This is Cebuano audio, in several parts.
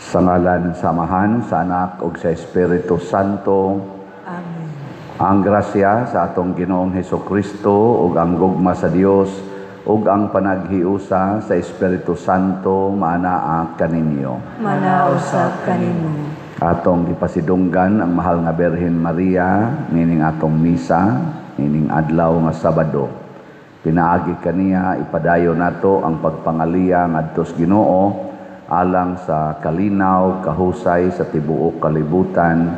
Sa ngalan sa Amahan, sa Anak ug sa Espiritu Santo. Amen. Ang grasya sa atong Ginoong Heso Kristo ug ang gugma sa Dios ug ang panaghiusa sa Espiritu Santo maanaa kaninyo. Manausab kanimo. Atong gipasidunggan ang mahal nga Birhen Maria nining atong misa nining adlaw nga Sabado. Pinaagi kaniya, ipadayon nato ang pagpangaliya ngadto sa Ginoo alang sa kalinaw, kahusay sa tibuok kalibutan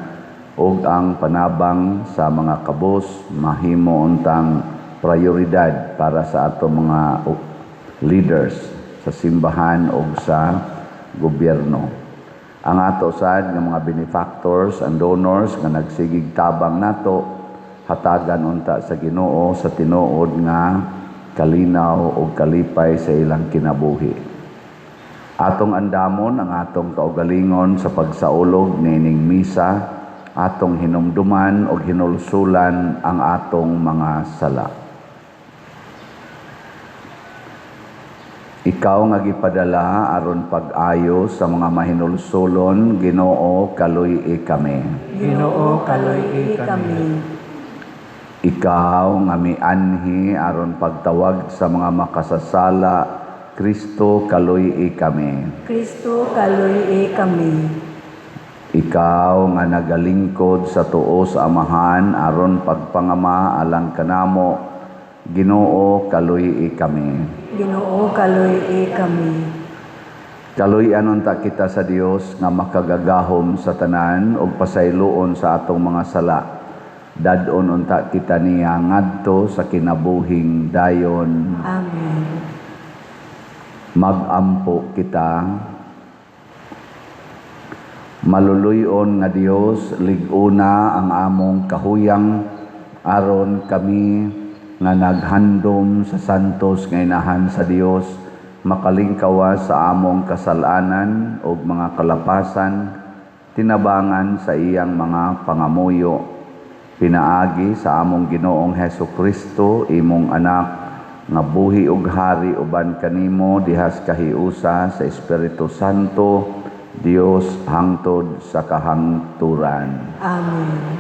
ug ang panabang sa mga kabus mahimo untang prioridad para sa ato mga leaders sa simbahan ug sa gobyerno. Ang ato sad nga mga benefactors and donors nga nagsigig tabang nato, hatagan unta sa Ginoo sa tinuod nga kalinaw ug kalipay sa ilang kinabuhi. Atong andamon ang atong kaugalingon sa pagsaulog nining misa, atong hinumduman ug hinulsulan ang atong mga sala. Ikaw nga gipadala aron pag-ayo sa mga mahinulsulon, Ginoo, kaluy-i kami. Ginoo, kaluy-i kami. Ikaw nga mianhi aron pagtawag sa mga makasasala, Kristo, kaluy-i kami. Kristo, kaluy-i kami. Ikaw nga nagalingkod sa tuo sa Amahan aron pagpangama alang kanamo, Ginoo, kaluy-i kami. Ginoo, kaluy-i kami. Kaluy-an unta kita sa Dios nga makagagahom sa tanan ug pasayloon sa atong mga sala. Dad-on unta kita niya ngadto sa kinabuhing dayon. Amen. Mag-ampo kita. Maluluy-on nga Dios, lig-una ang among kahuyang aron kami nga naghandom sa santos nga inahan sa Dios makalingkawa sa among kasalanan ug mga kalapasan, tinabangan sa iyang mga pangamuyo. Pinaagi sa among Ginoong Heso Kristo, imong anak, nga buhi ug hari uban kanimo dihas kahiusa sa Espiritu Santo, Dios hangtod sa kahangturan. Amen.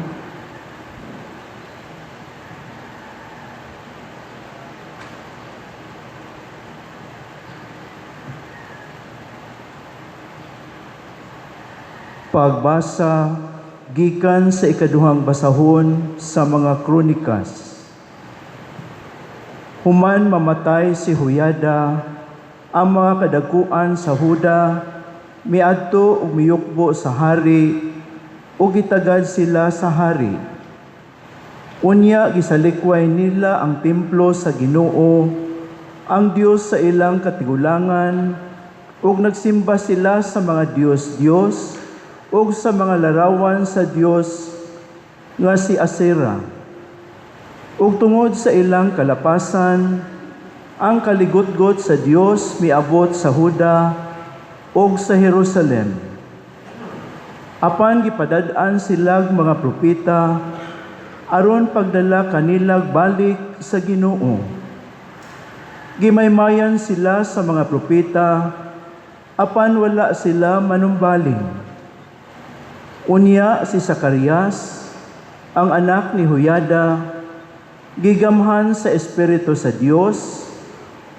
Pagbasa gikan sa ikaduhang basahon sa mga Kronikas. Human mamatay si Huyada, ang mga kadakuan sa Huda miadto ug miyukbo sa hari ug gitagad sila sa hari. Unya gisalikway nila ang templo sa Ginoo, ang Dios sa ilang katigulangan, ug nagsimba sila sa mga dios-dios ug sa mga larawan sa Dios nga si Asera. Ug tungod sa ilang kalapasan, ang kaligutgot sa Dios miabot sa Huda ug sa Jerusalem. Apan gipadad-an silag mga propeta aron pagdala kanilag balik sa Ginoo. Gimaymayan sila sa mga propeta apan wala sila manumbaling. Unya si Sakarias, ang anak ni Huyada, gigamhan sa Espiritu sa Dios,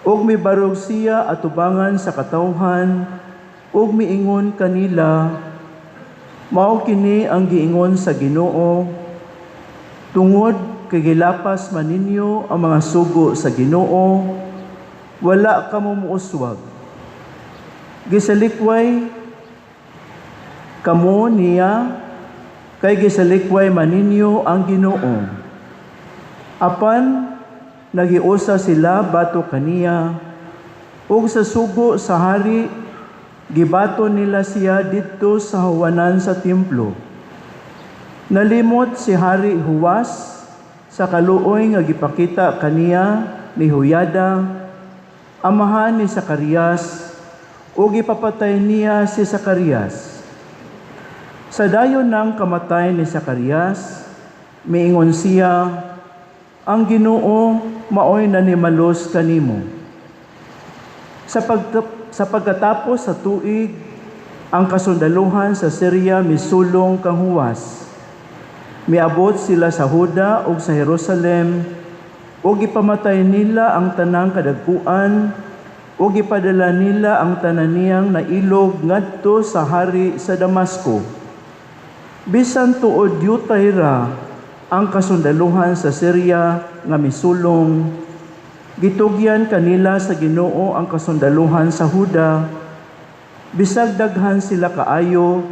ug mibarog siya atubangan sa katawhan, ug miingon kanila, mao kini ang giingon sa Ginoo, tungod kay gilapas man ninyo ang mga sugo sa Ginoo, wala kamo muuswag. Gisalikway kamo niya, kay gisalikway man ninyo ang Ginoo. Apan nagiusa sila bato kaniya, ug sa sugo sa hari gibato nila siya didto sa hawanan sa templo. Nalimot si Hari Huwas sa kaluoy nga gipakita kaniya ni Huyada, amahan ni Sakarias, ug gipapatay niya si Sakarias. Sa dayon ng kamatay ni Sakarias, miingon siya, ang Ginoo maoy nanimalos kanimo. Sa pagkatapos sa tuig, Ang kasundaluhan sa Syria misulong kang Huwas. Miabot sila sa Huda ug sa Jerusalem ug gipamatay nila ang tanang kadagkuan ug gipadala nila ang tanan niyang nailog ngadto sa hari sa Damasco. Bisan tuod yutay ra ang kasundaluhan sa Syria nga misulong, gitugyan kanila sa Ginoo ang kasundaluhan sa Huda. Bisag daghan sila kaayo,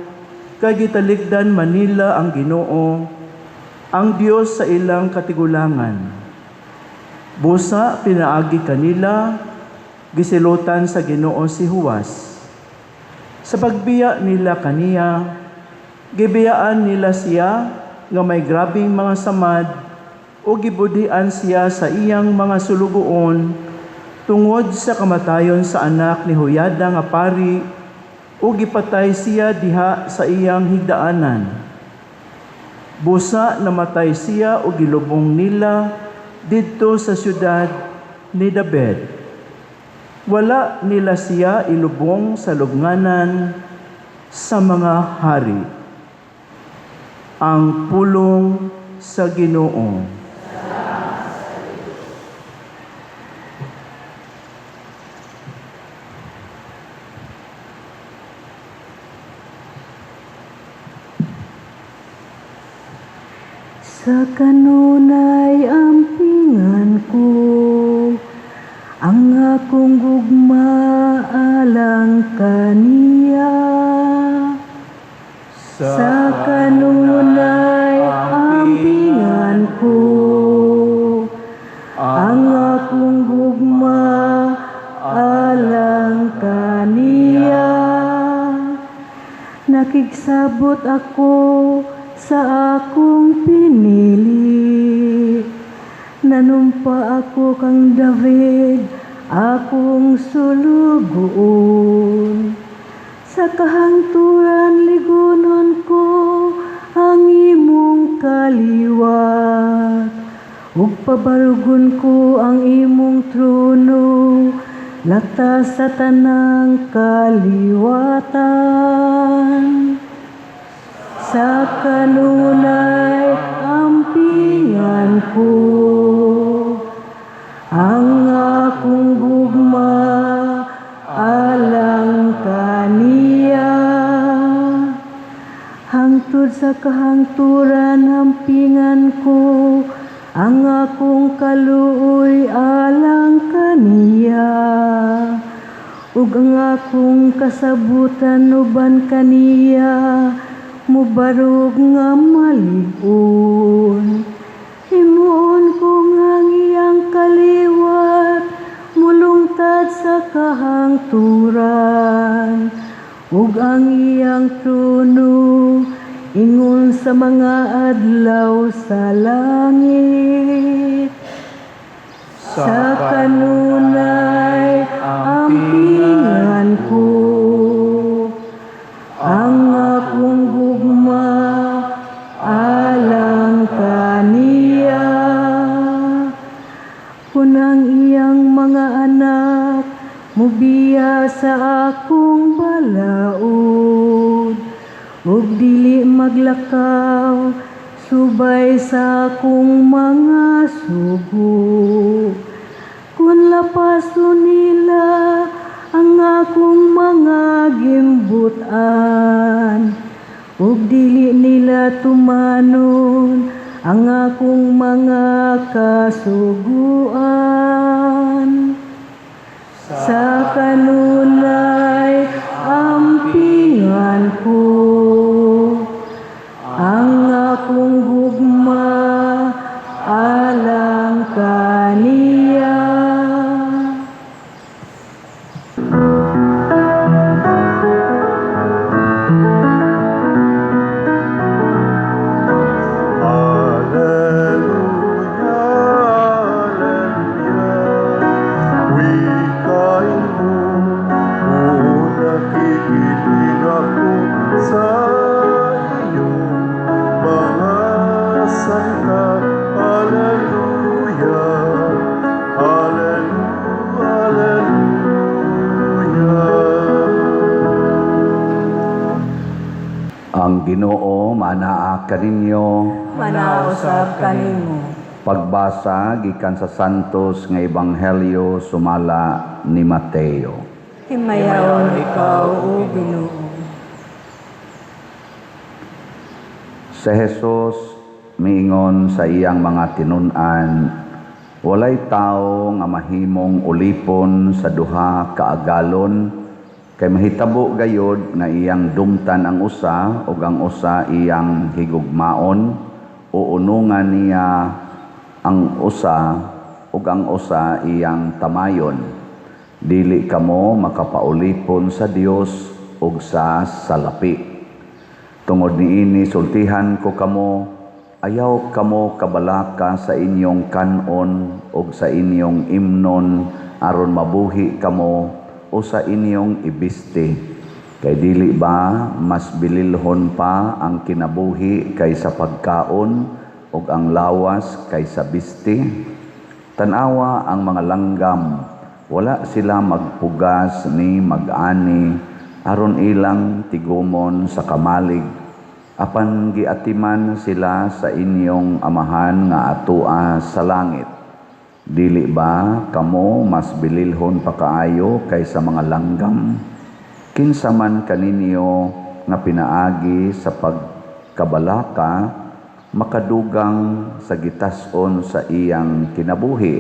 kay gitalikdan man nila ang Ginoo, ang Dios sa ilang katigulangan. Busa pinaagi kanila, gisilutan sa Ginoo si Huwas. Sa pagbiya nila kaniya, gibiyaan nila siya nga may grabeng mga samad o gibudian siya sa iyang mga sulugoon tungod sa kamatayon sa anak ni Huyada nga pari, o gipatay siya diha sa iyang higdaanan. Busa namatay siya o gilubong nila didto sa siyudad ni David. Wala nila siya ilubong sa lubnganan sa mga hari. Ang pulong sa Ginoo. Sa kanunay ampingan ko, ang akong gugma alang kaniya. Sa kanunay ampingan ko, ang akong gugma alang kaniya. Nakigsabot ako sa akong pinili. Nanumpa ako kang David, akong sulugoon. Sa kahangturan ligunon ko ang imong kaliwat, ug pabarugon ko ang imong trono latas sa tanang kaliwatan. Sa kanunay ampingan ko, ang akong gugma alang kaniya. Hangtod sa kahangturan ampingan ko, ang akong kaluoy alang kaniya. Ug ang akong kasabutan uban kaniya, mubarog nga malig-on. Himuon ko nga ang iyang kaliwat, mulungtad sa kahangturan. Ug ang iyang trono, ingon sa mga adlaw sa langit. Sa kanunay ampingan ko, ang akong gugma alang kaniya. Kun ang iyang mga anak mubiya sa akong balaod, ug dili maglakaw subay sa akong mga sugo. Kun lapason nila ang akong mga gimbutan, ug dili nila tumanon ang akong mga kasuguan. Sa kanunay ampingan ko, ang akong gugma alang kaniya. Alleluia, Alleluia. Wikain mo, nakikinig ako sa iyong mga salita. Alleluia, Manaa kaninyo. Manaa usab kanimo. Pagbasa gikan sa Santos nga Ebanghelyo sumala ni Mateo. Himayaon ikaw, O Ginoo. Si Jesus miingon sa iyang mga tinun-an, walay tawo nga mahimong ulipon sa duha ka agalon, kay mahitabo gayod nga iyang dumtan ang usa ug ang usa iyang higugmaon, o unungan niya ang usa ug ang usa iyang tamayon. Dili kamo makapaulipon sa Dios ug sa salapi. Tungod niini sultihan ko kamo, ayaw kamo kabalaka sa inyong kan-on ug sa inyong imnon aron mabuhi kamo o sa inyong ibiste. Kay dili ba mas bililhon pa ang kinabuhi kaysa pagkaon ug ang lawas kaysa biste? Tan-awa ang mga langgam, wala sila magpugas ni mag-ani aron ilang tigumon sa kamalig. Apan giatiman sila sa inyong amahan nga atua sa langit. Dili ba kamo mas bililhon pa kaayo kaysa mga langgam? Kinsa man kaninyo nga pinaagi sa pagkabalaka makadugang sa gitas-on sa iyang kinabuhi?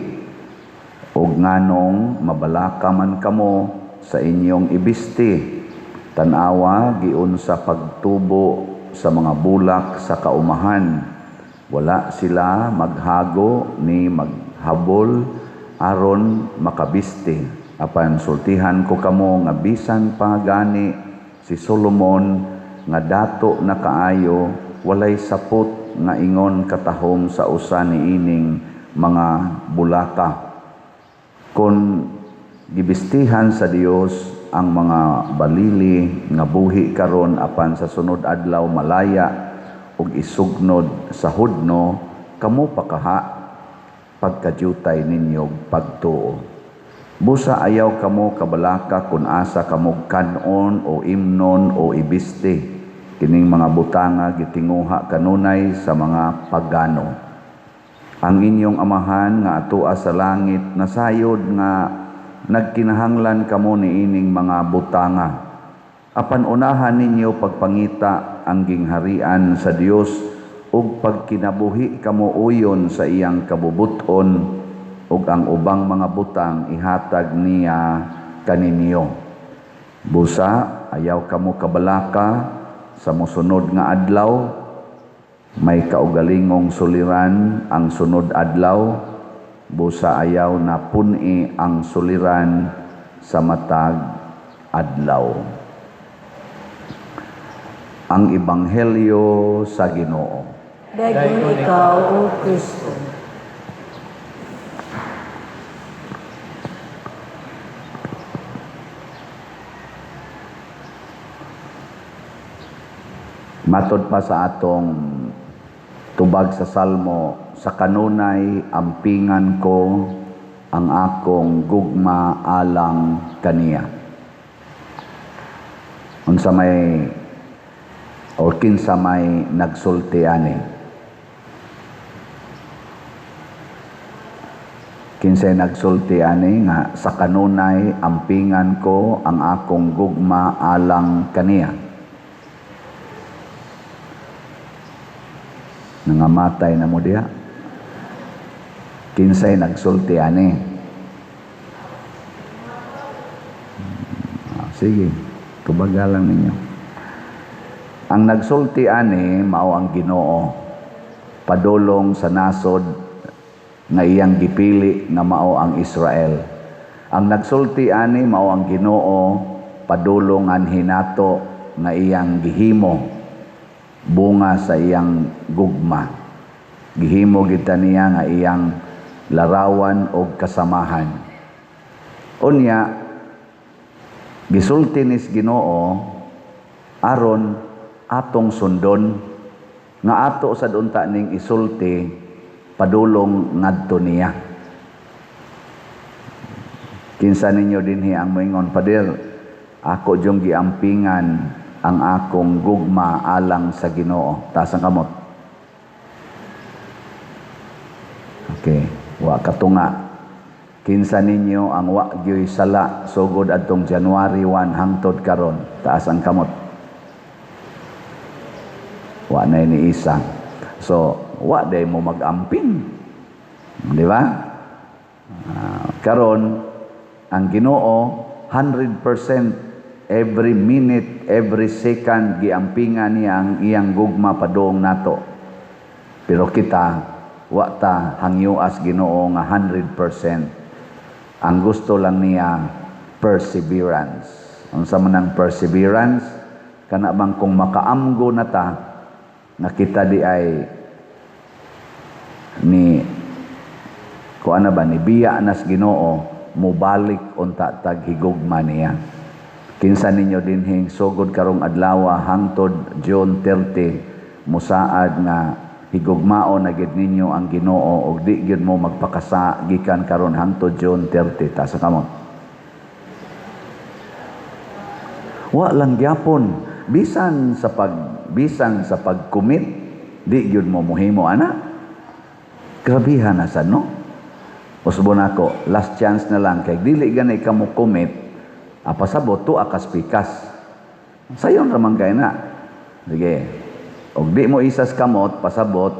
Ug nganong mabalaka man kamo sa inyong ibiste? Tan-awa giunsa pagtubo sa mga bulak sa kaumahan. Wala sila maghago ni maghabol aron makabiste. Apan sultihan ko kamo nga bisan pa gani si Solomon nga dato na kaayo, walay sapot nga ingon katahom sa usa niining mga bulaka. Kon gibistihan sa Dios ang mga balili nga buhi karon apan sa sunod adlaw malaya ug isugnod sa hudno, kamo pakaha pagkadyutay ninyo pagtuo. Busa ayaw kamo kabalaka kun asa kamo kan-on o imnon o ibiste. Kining mga butanga gitinguha kanunay sa mga pagano. Ang inyong amahan nga atua sa langit nasayod nga nagkinahanglan kamo niining mga butanga. Apan unahan ninyo pagpangita ang gingharian sa Dios ug pagkinabuhi kamo uyon sa iyang kabubuton, ug ang ubang mga butang ihatag niya kaninyo. Busa ayaw kamo kabalaka sa mosunod nga adlaw, may kaugalingong suliran ang sunod adlaw. Busa ayaw na pun-i ang suliran sa matag adlaw. Ang Ebanghelyo sa Ginoo. Dayon ikaw, O Kristo. Matod pa sa atong tubag sa Salmo, sa kanunay ampingan ko ang akong gugma alang kaniya. Unsa may or kinsa may nagsulti ani? Kinsay nagsulti ani nga sa kanunay ampingan ko ang akong gugma alang kaniya? Nangamatay na mo diha. Kinsay nagsulti ani? Sige, tubaga lang ninyo. Ang nagsulti ani mao ang Ginoo, padulong sa nasod nga iyang gipili nga mao ang Israel. Ang nagsulti ani mao ang Ginoo, padulong anhi nato nga iyang gihimo bunga sa iyang gugma. Gihimo kita niya nga iyang larawan og kasamahan. Unya gisulti nis Ginoo aron atong sundon nga ato sad unta ning isulti padulong ngadto niya. Kinsa ninyo dinhi ang moingon, Pader, ako jung giampingan ang akong gugma alang sa Ginoo? Taas ang kamot. Okay, wa katunga. Kinsa ninyo ang wa gyoy sala sugod adtong January 1 hangtod karon? Taas ang kamot. Wa na ni isa. So, wa day mo mag-amping. Di ba? Karon ang Ginoo 100% every minute, every second giampingan niya ang iyang gugma padung nato. Pero kita wa ta hangyoas Ginoo nga 100%. Ang gusto lang niya, perseverance. Unsa man ang perseverance? Kana bang kung makaamgo na ta nga kita di ay ni kuan na ba, ni biya nas Ginoo, mobalik unta tag higugma niya. Kinsa ninyo dinhing sugod karong adlaw hangtod June 30 musaad nga higugmao na gid ninyo ang Ginoo og di gyud mo magpakasa gikan karon hangtod June 30? Taas ang kamot. Wa lang gyapon, bisan sa pag-commit di gyud mo mohimo ana. Grabihan na sad, no? Usbon ako, last chance na lang kay dili gani ka mo commit, pasabot tuwa kas pikas. Sayon ra man kay na. Sige. Og di mo isas kamot, pasabot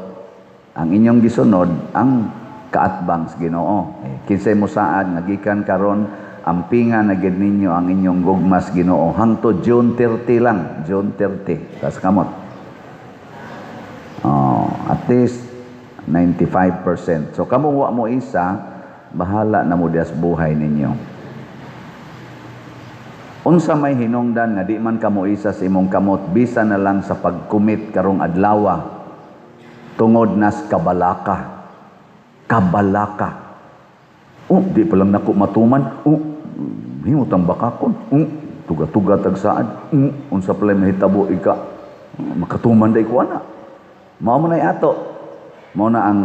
ang inyong gisunod ang kaatbang sa Ginoo. Kinsay mo saad nga gikan karon ampingan na gid ninyo ang inyong gugmas Ginoo hangtod June 30 lang, June 30. Tas kamot. Oh, at least 95%. So kamo wa mo isa, bahala na mo dias buhay ninyo. Unsa may hinungdan nga di man kamo isa sa imong kamot bisan na lang sa pagkumit karong adlawa tungod nas kabalaka. Kabalaka. Oh, di pa lang nako matuman. Oh, himutang bakakon. Oh, tuga-tuga tag saad. Oh, unsa pala mahitabo ika makatuman day ko ana. Mao man ay ato. Mao na ang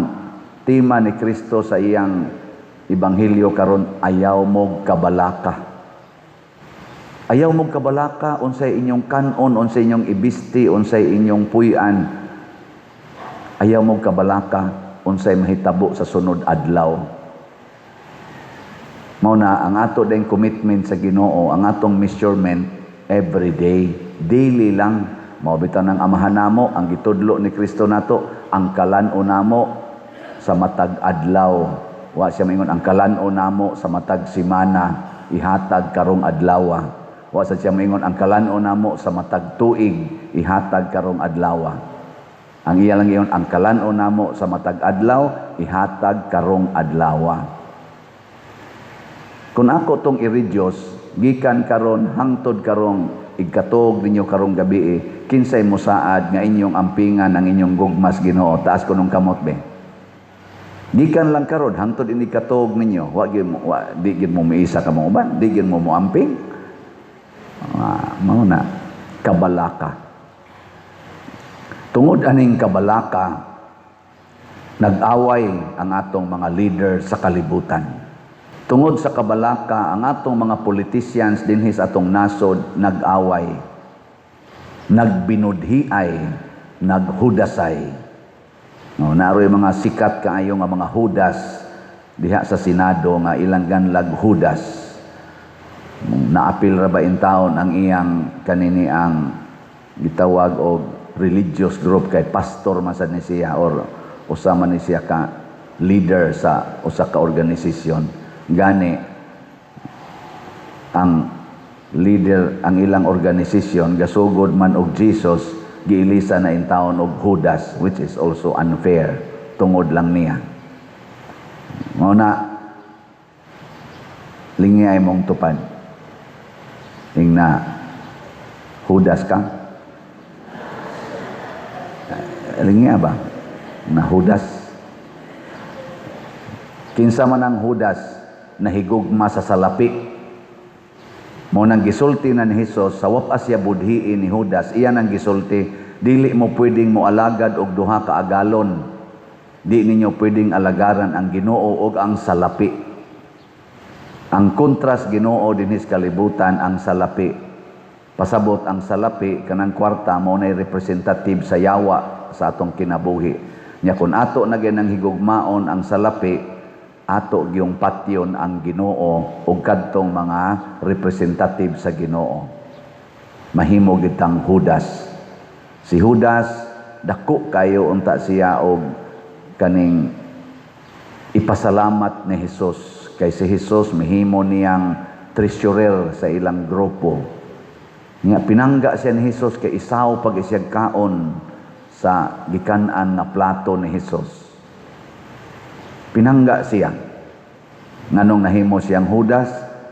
tema ni Kristo sa iyang ebanghelyo karon, ayaw mo kabalaka. Ayaw mo kabalaka unsay inyong kanon, unsay inyong ibisti, unsay inyong puy-an. Ayaw mo kabalaka unsay mahitabo sa sunod adlaw. Mao na ang ato ding commitment sa Ginoo, ang atong measurement every day, daily lang. Mao bitaw ng amahan namo ang gitudlo ni Kristo nato, ang kalan-on namo sa matag adlaw. Wa siya maingon ang kalan-on namo sa matag semana ihatag karong adlaw. Wa sa siya maingon ang kalan-on namo sa matag tuig ihatag karong adlaw. Ang iya lang ingon ang kalan-on namo sa matag adlaw ihatag karong adlaw. Kung ako tong i-reduce gikan karon hangtod karong igkatog ninyo karong gabi, kinsay mosaad nga inyong ampingan ang inyong gugmas Ginoo? Taas ko nung kamot be. Gikan lang karon hangtod ini katog ninyo, wa gyud mo, wa, di gyud mo miisa ka mo uban, di gyud mo moamping. Mao na kabalaka. Tungod aning kabalaka, nag-away ang atong mga leader sa kalibutan. Tungod sa kabalaka, ang atong mga politicians dinhi sa atong nasod nag-away, nagbinudhiay, naghudasay. No, naroy mga sikat kaayo nga mga hudas diha sa Senado nga ilang ganlag hudas. Naapil ra ba in taon ang iyang kanini ang gitawag og religious group kay pastor man sad ni siya or usa man ni siya ka leader sa usa ka organisasyon. Gani ang leader ang ilang organisasyon gasugod man og Jesus, giilisa na in taon og Judas, which is also unfair tungod lang niya. Mao na lingi ay mong tupad. Ingna Judas ka? Lingi ba? Na Judas. Kinsa man ang Judas nahigugma sa salapi. Mao nang gisulti na ni Hesus sa wapas siya budhiin ni Judas, iya nang gisulti, dili mo pwedeng moalagad og duha ka agalon. Di ninyo pwedeng alagaran ang Ginoo og ang salapi. Ang kontras Ginoo dinhi sa kalibutan ang salapi. Pasabot, ang salapi, kanang kwarta, mao nay representative sa yawa sa atong kinabuhi. Nya kung ato na gyud higugmaon ang salapi, ato gyung patyon ang Ginoo ug kadtong mga representative sa Ginoo. Mahimo gyud tang Judas. Si Judas, dako kayo unta siya og kaning ipasalamat ni Jesus, kay si Jesus mihimo niyang treasurer sa ilang grupo. Nga pinangga siya ni Jesus kay isaw pag isiyag kaon sa gikan-an nga plato ni Jesus. Pinangga siya. Nganong nahimo siyang Judas?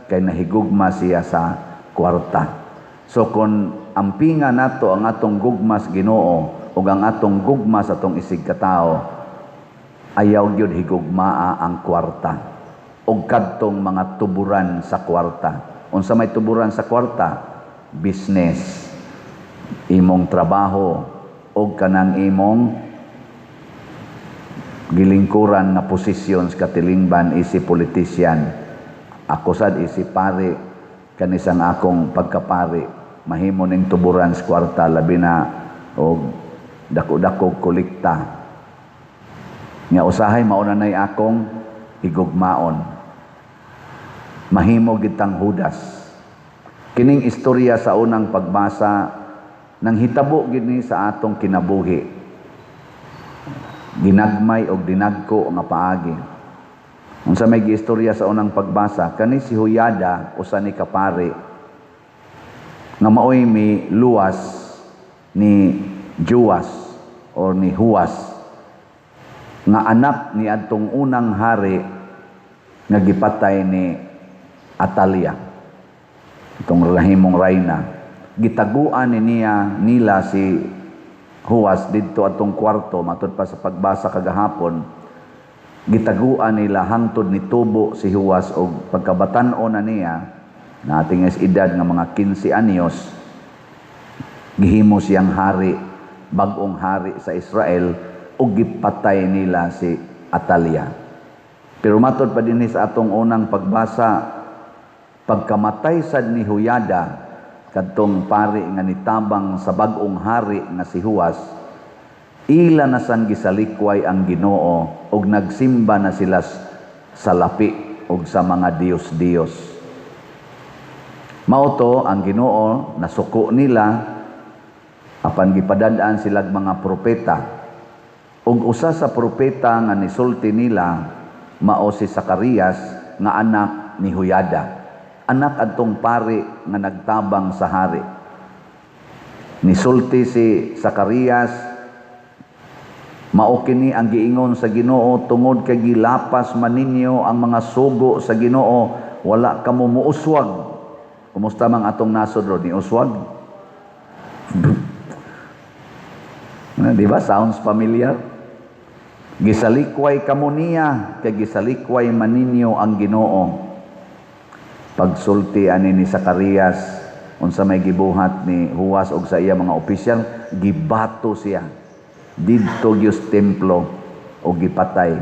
Kay nahigugma siya sa kwarta. So kung ampinga nato ang atong gugma sa Ginoo ug ang atong gugma sa atong isig katao, ayaw gyud higugmaa ang kwarta ug kadtong mga tuburan sa kwarta. Unsa may tuburan sa kwarta? Business, imong trabaho ug kanang imong gilingkuran nga posisyon sa katilingban isip politician. Ako sad isip pari, kanisang akong pagkapari mahimo ning tuburan sa kwarta, labi na og dako-dako kolekta. Nga usahay mao na nay akong higugmaon. Mahimo gitang Judas. Kining istorya sa unang pagbasa nang hitabo gid ni sa atong kinabuhi. Ginagmay og dinagko nga paagi. Unsa may giistorya sa unang pagbasa, kani si Huyada, usa ni kapari nga maoy mi luwas ni Juas or ni Huas, nga anak ni adtong unang hari nga gipatay ni Atalia, itong nahimong rayna. Gitaguan ni niya nila si Huas didto atong kwarto. Matud pa sa pagbasa kagahapon, gitaguan nila hangtod ni tubo si Huas og pagkabatan-on na niya na ating edad nga mga 15 anyos, gihimo siyang hari, bag-ong hari sa Israel, ug gipatay nila si Atalia. Pero matod pa dinhi sa atong unang pagbasa, pagkamatay sad ni Huyada, kadtong pari nga nitabang sa bag-ong hari nga si Huas, ila na san gisalikway ang Ginoo ug nagsimba na sila sa lapi ug sa mga diyos-diyos. Mao to ang Ginoo nasuko nila, apan gipadad-an silag mga propeta. Ug usa sa propeta nga nisulti nila mao si Zacarias nga anak ni Huyada, anak adtong pari nga nagtabang sa hari. Nisulti si Zacarias, "Mao kini ang giingon sa Ginoo: tungod kay gilapas man ninyo ang mga sugo sa Ginoo, wala kamo muuswag." Kumusta mang atong nasod ron? Ni uswag? Di ba? Sounds familiar? "Gisalikway kamo niya, kay gisalikway man ninyo ang Ginoo." Pagsulti ani ni Zacarias, unsa may gibuhat ni Huas og sa iya mga opisyal? Gibato siya didto gyud templo og gipatay.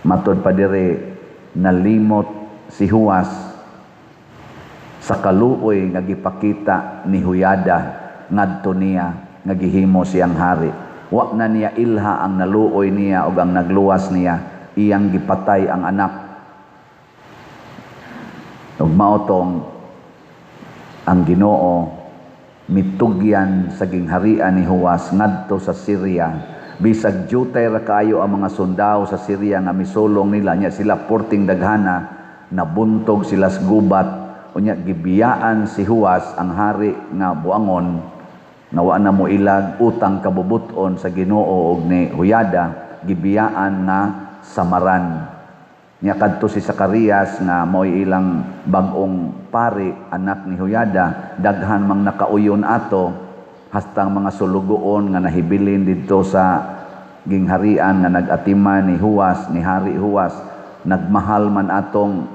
Matod pa dire, nalimot si Huas sa kaluoy nga gipakita ni Huyada ngadto niya nga gihimo siyang hari. Wa na niya ilha ang naluoy niya og ang nagluwas niya, iyang gipatay ang anak. Ug mao tong ang Ginoo mitugyan sa gingharian ni Huas ngadto sa Syria. Bisag jutay ra kaayo ang mga sundao sa Syria nga misulong nila nya, sila porting daghana, nabuntog sila sa gubat. Unya gibiyaan si Huas, ang hari nga buangon nga wa na mo ilag utang kabubut-on sa Ginoo og ni Huyada, gibiyaan nga samaran. Nya kadto si Zacarias nga mao'y ilang bag-ong pari, anak ni Huyada, daghan mang nakauyon ato, hastang mga sulugoon nga nahibilin didto sa gingharian nga nag-atiman ni Huas, ni Hari Huas, nagmahal man atong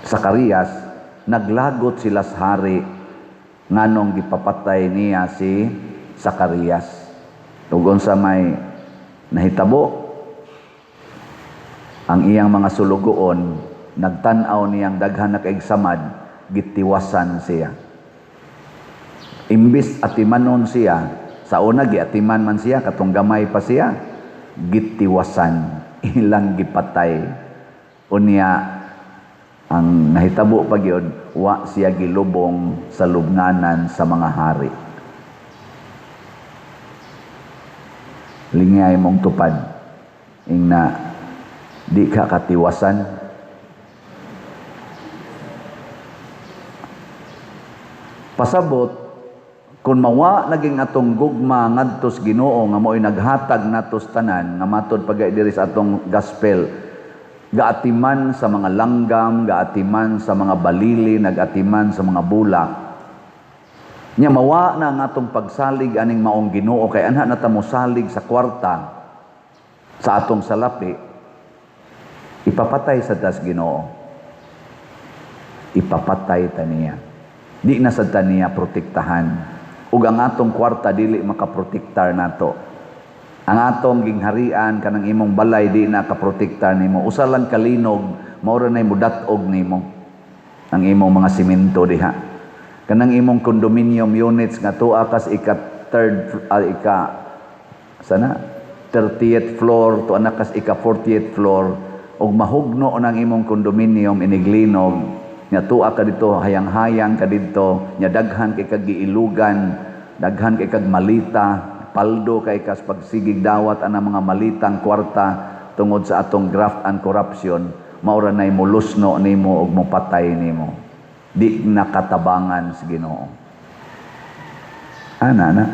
Zacarias, naglagot sila sa hari nganong gipapatay niya si Zacarias. Ug unsa may nahitabo? Ang iyang mga sulugoon nagtan-aw niyang daghan na kaig samad, Gitiwasan siya. Imbis atimanon siya, sa una giatiman man siya, katong gamay pa siya, gitiwasan, ilang gipatay. Unya ang nahitabo pa gyud, wa siya gilubong sa lubnganan sa mga hari. Lingay mong tupad, ingna di ka katiwasan. Pasabot, kung mawa naging atong gugma ngadtos Ginoo nga mo'y naghatag natos tanan nga matod pagay diri sa atong gospel, gaatiman sa mga langgam, gaatiman sa mga balili, nagatiman sa mga bulak. Nya mawa na ang atong pagsalig aning maong Ginoo kay anha na ta mosalig sa kwarta sa atong salapi, ipapatay sa tas Ginoo. Ipapatay ta niya. Di na sad ta niya protektahan. Ug ang atong kwarta dili makaprotektar nato. Ang atong gingharian kanang imong balay di na kaprotektar nimo. Usa lang kalinog mao ra nay mudat-og nimo ang imong mga simento diha. Kanang imong condominium units nga tuwa kas ika third, ika sana 30th floor tuwa na kas ika 40th floor ug mahugno nang imong condominium iniglinog nya tuwa ka dito, hayang-hayang ka didto, nya daghan kay kag giilugan, daghan kay kag malita, paldo kay kas pagsigig dawat ana mga malitang kwarta tungod sa atong graft and corruption, mao ra nay molusno nimo ug mopatay nimo. Di nakatabangan sa Ginoo. Ana na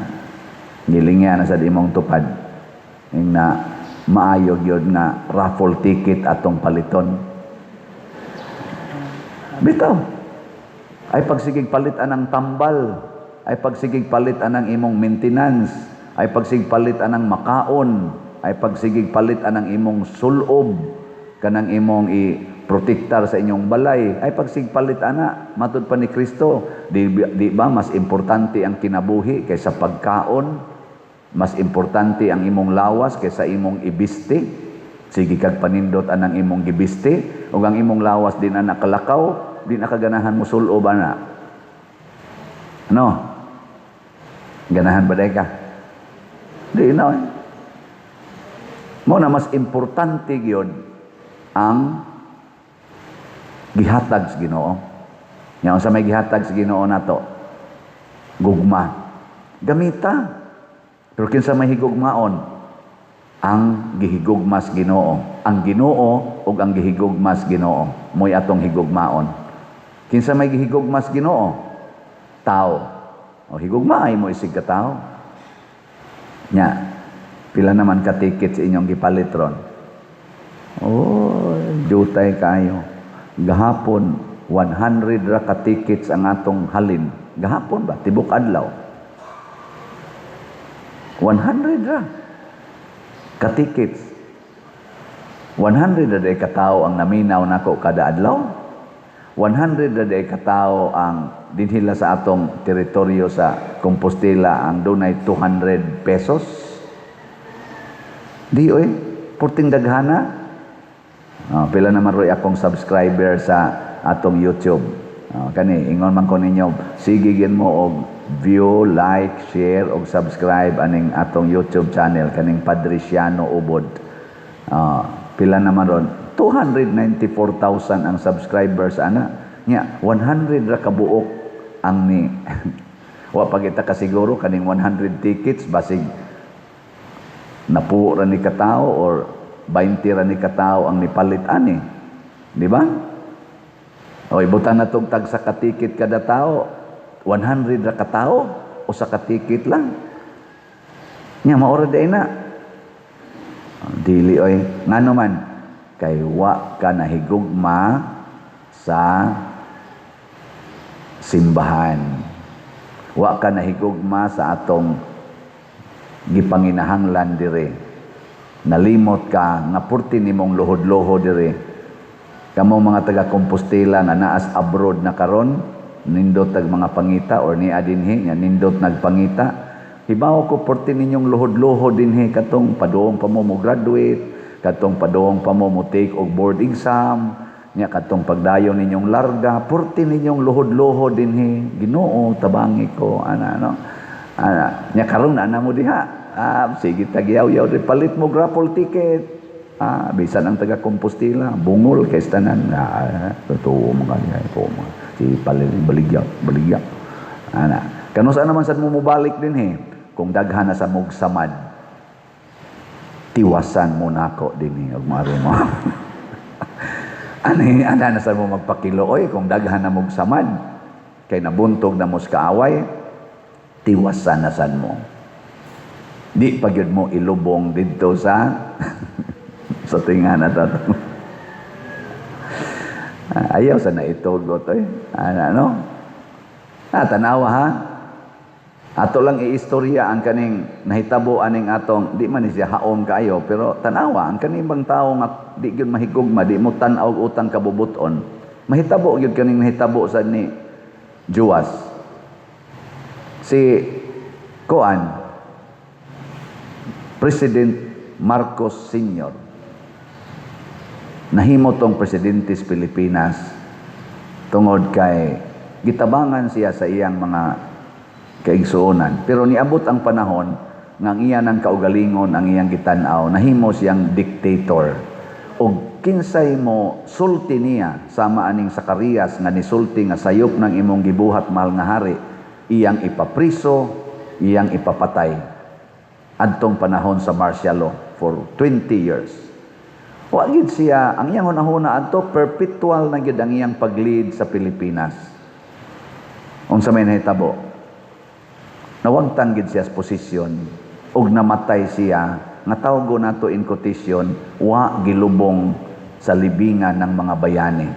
gilingya na sad imong tupad ing na maayo gyud nga raffle ticket atong paliton. Bitaw. Ay pagsigig palit anang tambal, ay pagsigig palit anang imong maintenance, ay pagsigig palit anang makaon, ay pagsigig palit anang imong sulob, kanang imong i-protektar sa inyong balay, ay pagsigig palit ana, matud pa ni Kristo, di ba mas importante ang kinabuhi kaysa pagkaon? Mas importante ang imong lawas kaysa imong ibiste? Sige kag panindot anang imong gibiste, ug ang imong lawas di na nakalakaw, di na kaganahan mo sulob ana. Ano? Ganahan ba day ka? Di na. Mo na mas importante gyud ang gihatag sa Ginoo. Nya unsa may gihatag sa Ginoo nato? Gugma. Gamita. Pero kinsa may higugmaon? Ang gihigugmas Ginoo. Ang Ginoo ug ang gihigugmas Ginoo mo'y atong higugmaon. Kinsa may gihigugmas Ginoo? Tao. O higugmaay mo isig ka tao. Nya, pila naman ka ticket sa inyong gipalit ron? Oh, jutay kayo. Gahapon 100 ra ka tickets ang atong halin. Gahapon ba? Tibok adlaw. 100 ra ka tickets. 100 ra day katao ang naminaw nako kada adlaw. 100 ra day katao ang dinhila sa atong teritoryo sa Compostela ang dunay 200 pesos. Di oy, purting daghana. Pila naman roy akong subscriber sa atong YouTube. Kani ingon man ko ninyo, sige gyud mo og view, like, share og subscribe aning atong YouTube channel kaning Padriciano Ubod. Pila naman ron? 294,000 ang subscribers ana. Nya 100 ra kabuok ang ni wa pa kita kasiguro kaning 100 tickets basig napuo ra ni katao or 20 ra ni katao ang nipalit ani. Di ba? O ibutan na tog tag sa katikit kada tao, 100 ra katao o sa katikit lang. Nya maora di na. Dili oy, ngano man kay wa ka nahigugma sa simbahan. Wa ka nahigugma sa atong gipanginahanglan dire. Nalimot ka nga purti nimong luhod-luhod dire. Kamo mga taga Compostela nga naas abroad na karon, nindot tag mga pangita or niya dinhi nga nindot nagpangita. Hibaw ko purti ninyong luhod-luhod dinhi katong paduong pa mo mo graduate, katong paduong pa mo mo take og board exam, Nya kadtong pagdayon ninyong larga, purti ninyong luhod-luhod dinhi, "Ginoo, tabangi ko," ana, no? Ana, nya karon ana mo diha. Ah, sige tagyaw-yaw, palit mo raffle ticket. Ah, bisan ang taga Compostela, bungol kay tanan. Ah, totoo mo ka diha, totoo mo. Si palit baligya, baligya. Ana, kanusa naman sad mo mobalik dinhi kung daghan na sa mog samad. Tiwasan mo nako dinhi og maro mo. Ani ana na sa mo magpakilo oy kung daghan na mog samad kay nabuntog na mo sa kaaway, tiwasan na sad mo. Di pa gyud mo ilubong didto sa sa tinga na to. Ayaw sa naitugot oy. Ana, no? Ah, tanawa ha. Ato lang iistorya ang kaning nahitabo aning atong di man ni siya haom kaayo, pero tanawa ang kaning bang tawo nga di gyud mahigugma, di mo tan-aw og utang kabubuton. Mahitabo gyud kaning nahitabo sa ni Juas. Si Koan, President Marcos Sr. Nahimo tong presidente sa Pilipinas tungod kay gitabangan siya sa iyang mga kaigsuonan. Pero niabot ang panahon nga ang iya ng kaugalingon ang iyang gitan-aw, nahimo siyang dictator. Og kinsay mo sulti niya, sama aning Zacarias nga nisulti nga sayop ng imong gibuhat, mahal nga hari, iyang ipapriso, iyang ipapatay. Adtong panahon sa martial law for 20 years. Wa gid siya, ang iyang hunahuna adto, perpetual na gid ang iyang pag-lead sa Pilipinas. Unsa may nahitabo? Nawagtan gid siya sa posisyon ug namatay siya nga tawgo nato in quotation, wa gilubong sa libingan ng mga bayani.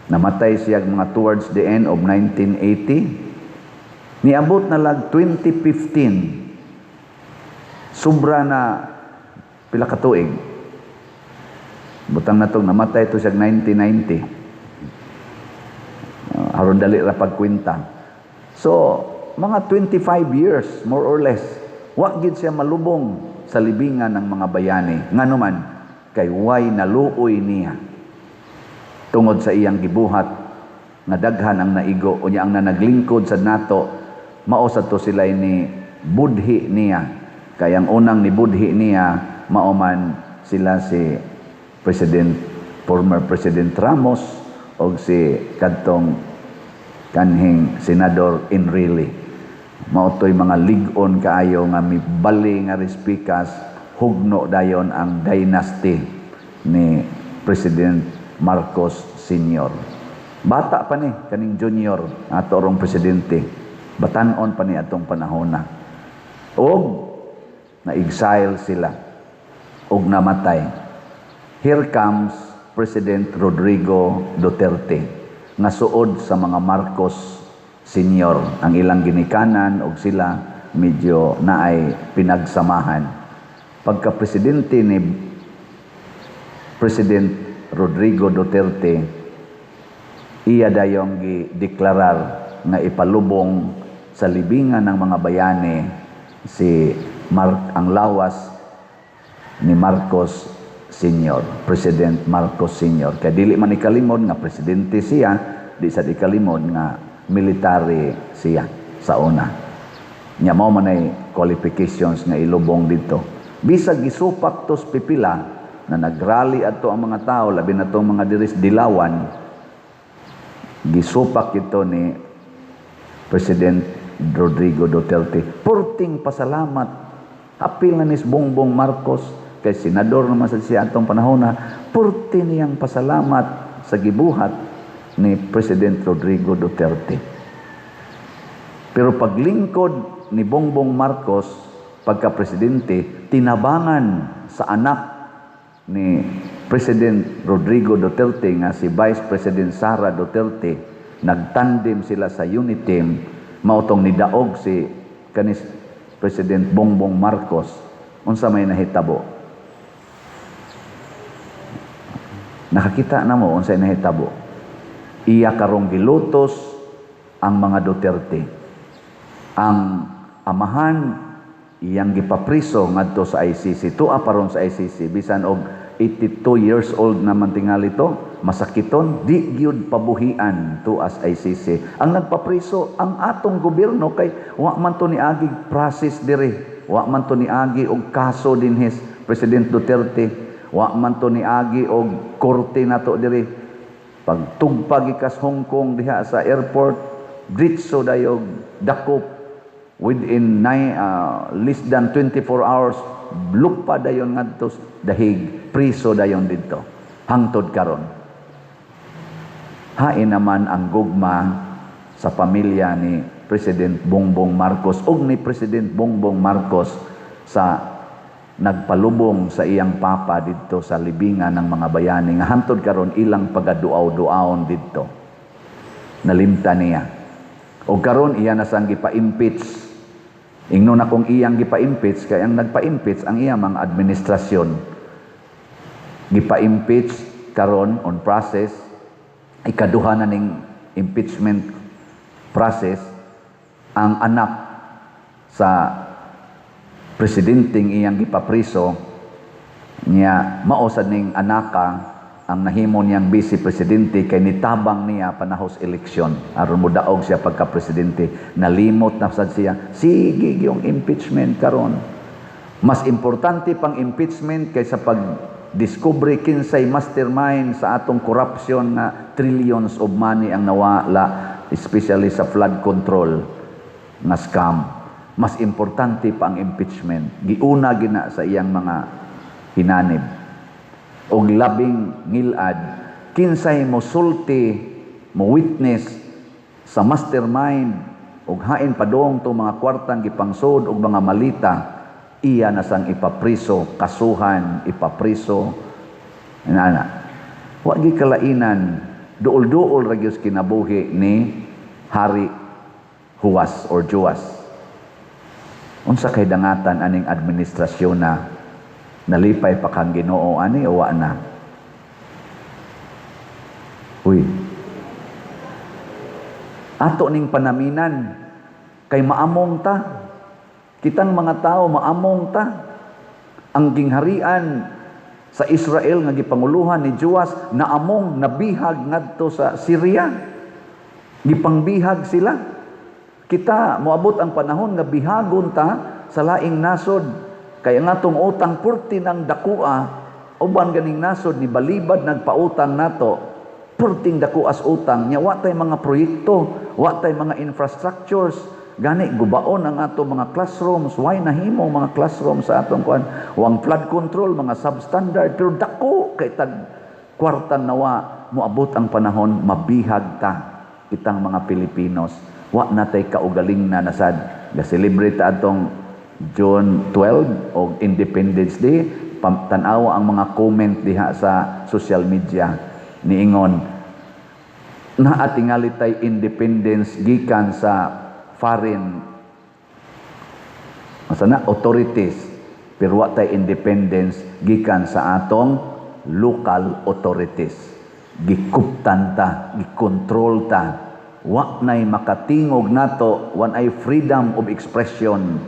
Namatay siya mga towards the end of 1980. Niabot na lag 2015. Sobra na pila ka tuig. Butang natong namatay to siya 1990. Aron dali ra pagkwenta. So, mga 25 years more or less, wa gid siya malubong sa libingan ng mga bayani. Ngano man? Kay way naluoy niya tungod sa iyang gibuhat nga daghan ang naigo. Unya ang nanaglingkod sa nato, mao sa to sila ni budhi niya. Kay ang unang ni budhi niya, mao man sila si President, former President Ramos og si kadtong kanhing Senador Enrile. Mao to'y mga lig-on kaayo nga mibali nga respikas, hugno dayon ang dynasty ni President Marcos Sr. Bata pa ni kaning junior ato rong presidente. Batan-on pa ni atong panahona. Og na-exile sila og namatay. Here comes President Rodrigo Duterte nga suod sa mga Marcos Senior ang ilang ginikanan og sila medyo naay pinagsamahan. Pagka presidente ni President Rodrigo Duterte, iya dayong gideklarar nga ipalubong sa libingan ng mga bayani si Mark, ang lawas ni Marcos Senior, President Marcos Senior. Kay dili man ikalimod nga presidente siya, di sa ikalimod nga military siya sa una. Nya mao man ay qualifications nga ilubong dito. Bisag gisupak tos pipila na nagrally adto ang mga tao, labi na tong mga diris Dilawan, gisupak ito ni President Rodrigo Duterte. Purting pasalamat. Apil na ni Bongbong Marcos kay senador naman sa siya atong panahon na purti niyang pasalamat sa gibuhat ni President Rodrigo Duterte. Pero paglingkod ni Bongbong Marcos pagka-presidente, tinabangan sa anak ni President Rodrigo Duterte nga si Vice President Sara Duterte, nagtandem sila sa UniTeam, mao tong nidaog si kanis President Bongbong Marcos. Unsa may nahitabo? Nakakita na mo unsay nahitabo. Iya karong gilutos ang mga Duterte. Ang amahan iyang gipapriso ngadto sa ICC. Tua pa ron sa ICC bisan og 82 years old naman tingali to. Masakiton, di gyud pabuhian tuas ICC. Ang nagpapriso ang atong gobyerno kay wa man to niagi process diri, wa man to niagi og kaso dinhis President Duterte, wa man to niagi og korte nato diri. Pagtugpa gikas Hong Kong diha sa airport, diretso dayog dakop. Within less than 24 hours, lupa dayon ngadto dahig, priso dayon didto hangtod karon. Hain naman ang gugma sa pamilya ni President Bongbong Marcos ug ni President Bongbong Marcos sa nagpalubong sa iyang papa didto sa libingan ng mga bayani nga hantod karon ilang pagaduaw-duawon didto. Nalimtan niya. O karon iya na sang gipa-impeach. Ingnon akong iyang gipa-impeach kay ang nagpa-impeach ang iya mga administrasyon. Gipa-impeach karon on process, ikaduha na ning impeachment process, ang anak sa presidenteng iyang gipapriso niya. Mao sad ning anaka ang nahimo niyang vice presidente kay nitabang niya panahos eleksyon aron modaog siya pagka presidente. Nalimot na sad siya. Sige yung impeachment karon, mas importante pang impeachment kaysa pag discovery kinsay mastermind sa atong corruption nga trillions of money ang nawala, especially sa flood control nga scam. Mas importante pa ang impeachment. Giuna gina sa iyang mga hinanib. Og labing ngilad, kinsay mo sulti, mo witness sa mastermind og hain padong to mga kwartang gipangsod og mga malita, iya na sang ipapriso, kasuhan, ipapriso. Ana, wa gi kalainan, duol-duol ra gyud kinabuhi ni Hari Huwas or Juas. Unsa kay dangatan aning administrasyon na nalipay pa kang Ginoo ani o wa na? Uy. Ato ning panaminan kay maamong ta. Kitang mga tao, maamong ta. Ang gingharian sa Israel nga gipanguluhan ni Joas naamong, nabihag ngadto sa Syria. Gipangbihag sila. Kita, moabot ang panahon nga bihagon ta sa laing nasod. Kay ang atong utang purti ng dakua, uban ganing nasod ni balibad nagpautang nato, purting dakuas utang nya, wa tay mga proyekto, wa tay mga infrastructures. Gani gubaon ang ato mga classrooms, why nahimo mga classrooms sa atong kuan, wang flood control, mga substandard, pero dako kay tag kwartan nawa. Moabot ang panahon mabihag ta kitang mga Pilipinos. Wa na tay kaugaling na nasad. Ga-celebrate ta atong June 12 o Independence Day. Tan-awa ang mga comment diha sa social media, niingon naa tingali tay independence gikan sa foreign asa na authorities, pero wa tay independence gikan sa atong local authorities. Gikuptan ta, gikontrol ta, wa nay makatingog nato, wa nay freedom of expression.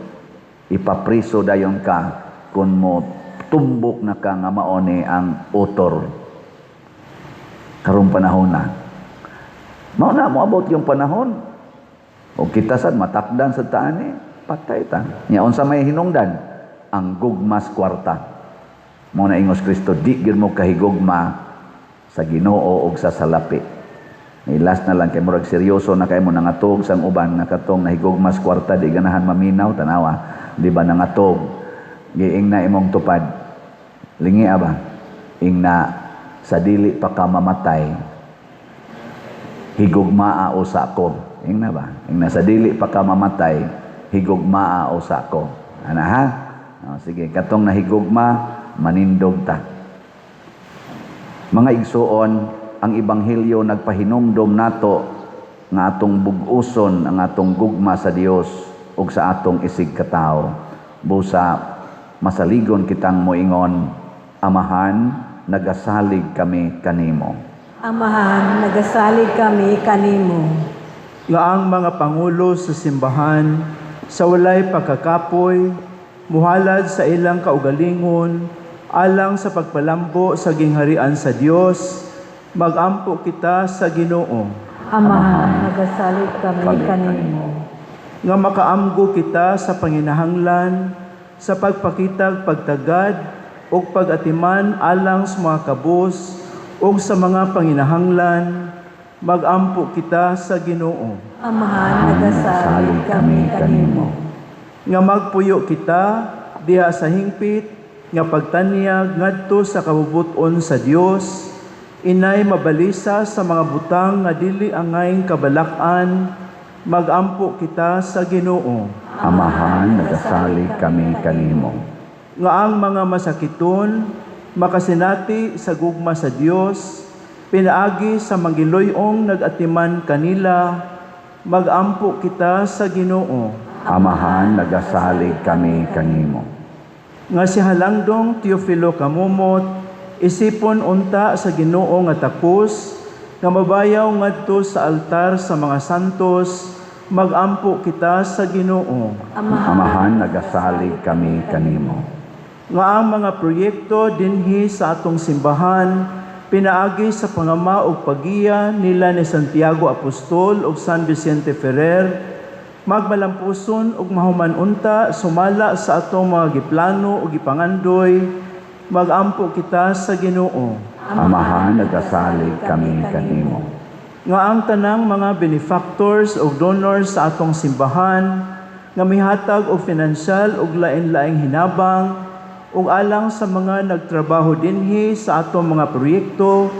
Ipapriso dayon ka kung mo tumbok na ka nga mao ni ang author. Karong panahon na, mao na moabot yung panahon o kita sad matakdan sa taani, patay ta nya. Unsa may hinungdan? Ang gugmas kwarta. Mo na ingos Kristo, di gyud mo kahigugma sa Ginoo og sa salapi. Ni last na lang kay murag seryoso na kay mo nangatog sang uban nga katong nahigugmas kwarta, di ganahan maminaw. Tanawa, di ba nangatog? Giing na imong tupad, lingi ba, ingna sa dili pa ka mamatay, higugmaa usa ko. Ingna ba? Ingna sa dili pa ka mamatay, higugmaa usa ko. Ana ha? Oh, sige, katong nahigugma, manindog ta. Mga igsuon, ang ebanghelyo nagpahinumdom nato nga atong bug-uson ang atong gugma sa Dios ug sa atong isig katawo. Busa masaligon kitang moingon, "Amahan, nagasalig kami kanimo." Amahan, nagasalig kami kanimo. Nga ang mga pangulo sa simbahan sa walay pagkakapoy muhalad sa ilang kaugalingon alang sa pagpalambo sa gingharian sa Dios. Magampo kita sa Ginoo. Amahan, nagasalig kami Kami kanimo. Nga makaamgo kita sa panginahanglan sa pagpakitag pagtagad ug pag-atiman alang sa mga kabus ug sa mga panginahanglan, magampo kita sa Ginoo. Amahan, nagasalig kami kanimo. Nga magpuyo kita diha sa hingpit nga pagtanyag ngadto sa kabubut-on sa Dios, inay mabalisa sa mga butang nga dili angay kabalak-an, magampo kita sa Ginoo. Amahan, nagasalig kami kanimo. Nga ang mga masakiton makasinati sa gugma sa Dios pinaagi sa manggiloy-ong nag-atiman kanila, magampo kita sa Ginoo. Amahan, nagasalig kami kanimo. Nga si Halangdong Teofilo Camomot isipon unta sa Ginoo nga takos nga mabayaw ngadto sa altar sa mga santos, magampo kita sa Ginoo. Amahan, nagasalig kami kanimo. Nga ang mga proyekto dinhi sa atong simbahan pinaagi sa pangama ug paggiya nila ni Santiago Apostol ug San Vicente Ferrer magmalampuson ug mahuman unta sumala sa atong mga giplano ug gipangandoy, magampo kita sa Ginoo. Amahan, nagasalig kami kanimo. Nga ang tanang mga benefactors ug donors sa atong simbahan nga mihatag og finansyal ug lain-laing hinabang ug alang sa mga nagtrabaho dinhi sa atong mga proyekto,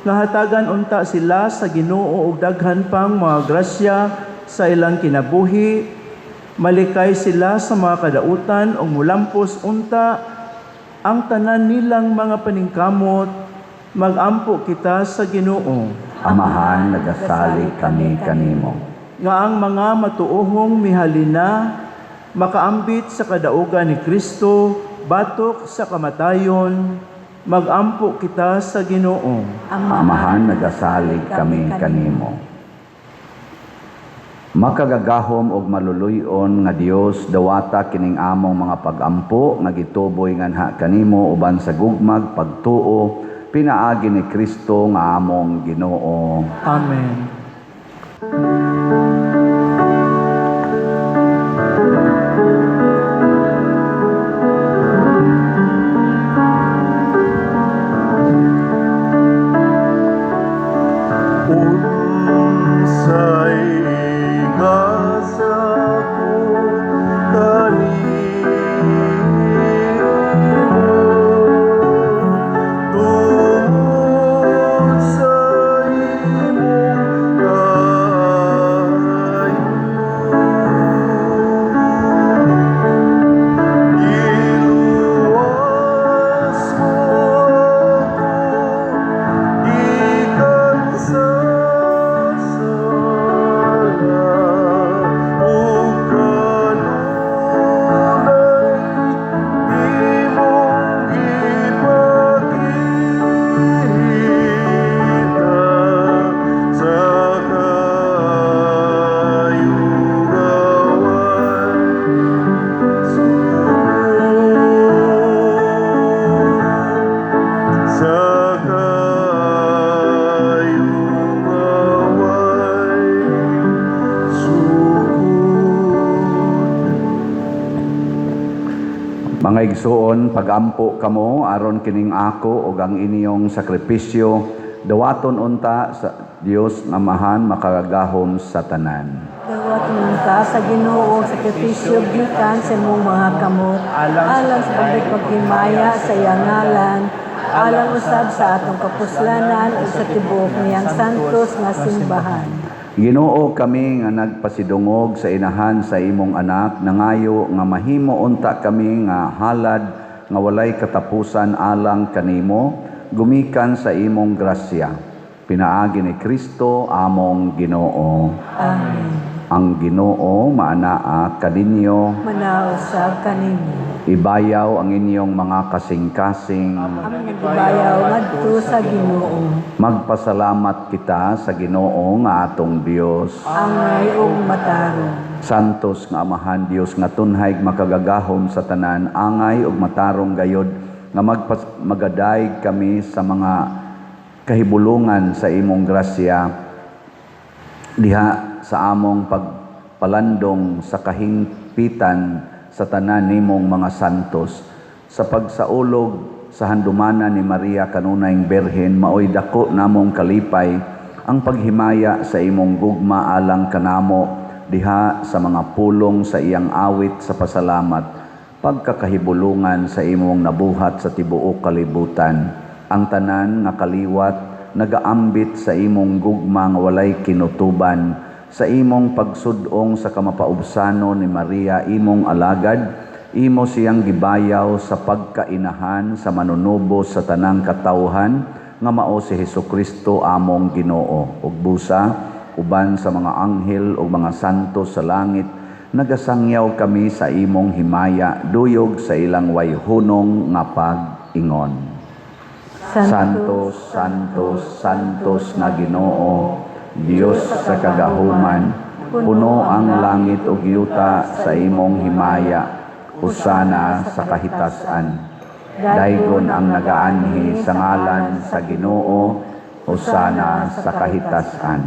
nga hatagan unta sila sa Ginoo og daghan pang mga grasya sa ilang kinabuhi, malikay sila sa mga kadautan ug mulampos unta ang tanan nilang mga paningkamot, magampo kita sa Ginoo. Amahan, nagasalig kami kanimo. Nga ang mga matuohong mihalina makaambit sa kadaugan ni Kristo batok sa kamatayon, magampo kita sa Ginoo. Amahan, nagasalig kami kanimo. Makagagahom og maluluy-on nga Dios, dawata kining among mga pagampo nga gituboy nganha kanimo uban sa gugmag pagtuo pinaagi ni Kristo nga among Ginoo. Amen. Unsay gasa ko kanimo tungod sa imong kaayo? Giluwas mo ako gikan sa sala ug kanunay imong gipakita sa kaayohan walay sukod, sa kaayohan walay sukod. Mga igsuon, pagampo kamo aron kining ako ug ang inyong sakripisyo dawaton unta sa Dios nga Amahan makagagahom sa tanan. Dawaton unta sa Ginoo ang sakripisyo gikan sa imong mga kamot alang sa pagpaghimaya sa iyang ngalan, alang usab sa atong kapuslanan ug sa tibuok niyang santos nga simbahan. Ginoo, kami nga nagpasidungog sa inahan sa imong anak, nangayo nga mahimo unta kami nga halad nga walay katapusan alang kanimo gumikan sa imong grasya pinaagi ni Kristo among Ginoo. Amen. Ang Ginoo maanaa kaninyo. Manausab kanimo. Ibayaw ang inyong mga kasing-kasing. Among gibayaw ngadto sa Ginoo. Magpasalamat kita sa Ginoo nga atong Dios. Angay ug matarong. Santos nga Amahan Dios nga tunhay makagagahom sa tanan, angay ug matarong gayod nga magadayeg kami sa mga Kahibulungan sa imong grasya diha sa among pagpalandong sa kahingpitan sa tanan nimong mga santos, sa pagsaulog sa handumanan ni Maria kanunayng Birhen, maoy dako namong kalipay ang paghimaya sa imong gugma alang kanamo diha sa mga pulong sa iyang awit sa pasalamat, pagkakahibulungan sa imong nabuhat sa tibuok kalibutan. Ang tanan nga kaliwat nagaambit sa imong gugma nga walay kinutuban, sa imong pagsudong sa kamapaubsano ni Maria imong alagad, imo siyang gibayaw sa pagkainahan sa manunubos sa tanang katawhan nga mao si Hesukristo among Ginoo. Ug busa uban sa mga anghel ug mga santo sa langit, nagasangyaw kami sa imong himaya duyog sa ilang wayhunong nga pag-ingon. Santos, Santos, Santos nga Ginoo, Dios sa kagahuman, puno ang langit ug yuta sa imong himaya. Hosana sa kahitasan. Daygon ang nagaanhi sa ngalan sa Ginoo, hosana sa kahitasan.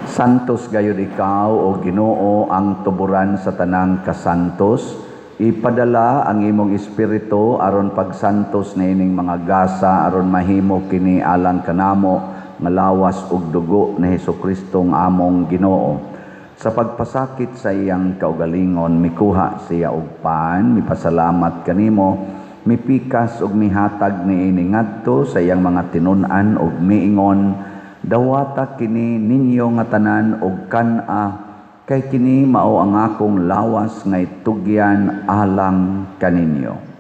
Santos gayud ikaw, o Ginoo, ang tuburan sa tanang kasantos. Ipadala ang imong espiritu aron pagsantos niining mga gasa, aron mahimo kini alang kanamo nga lawas ug dugo ni Hesukristo nga among Ginoo. Sa pagpasakit sa iyang kaugalingon, mikuha siya og pan, mipasalamat kanimo, mipikas ug mihatag niini ngadto sa iyang mga tinun-an ug miingon, dawata kini ninyo nga tanan og kan-a, kay kini mao ang akong lawas nga itugyan alang kaninyo.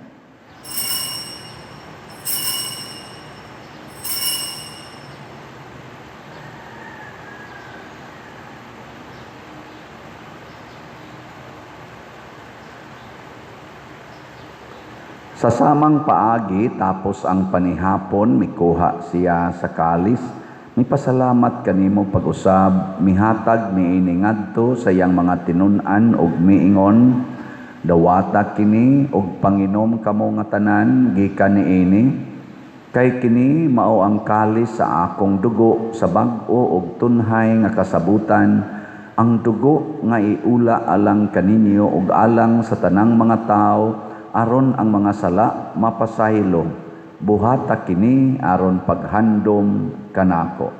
Sa samang paagi, tapos ang panihapon, mikuha siya sa kalis, mipasalamat kanimo pag-usab, mihatag niini ngadto sa iyang mga tinun-an ug miingon, dawata kini ug panginom kamo nga tanan gikan niini, kay kini mao ang kalis sa akong dugo sa bag-o ug tunhay nga kasabutan, ang dugo nga iula alang kaninyo ug alang sa tanang mga tawo, aron ang mga sala mapasaylo. Buhata kini aron paghandom kanako.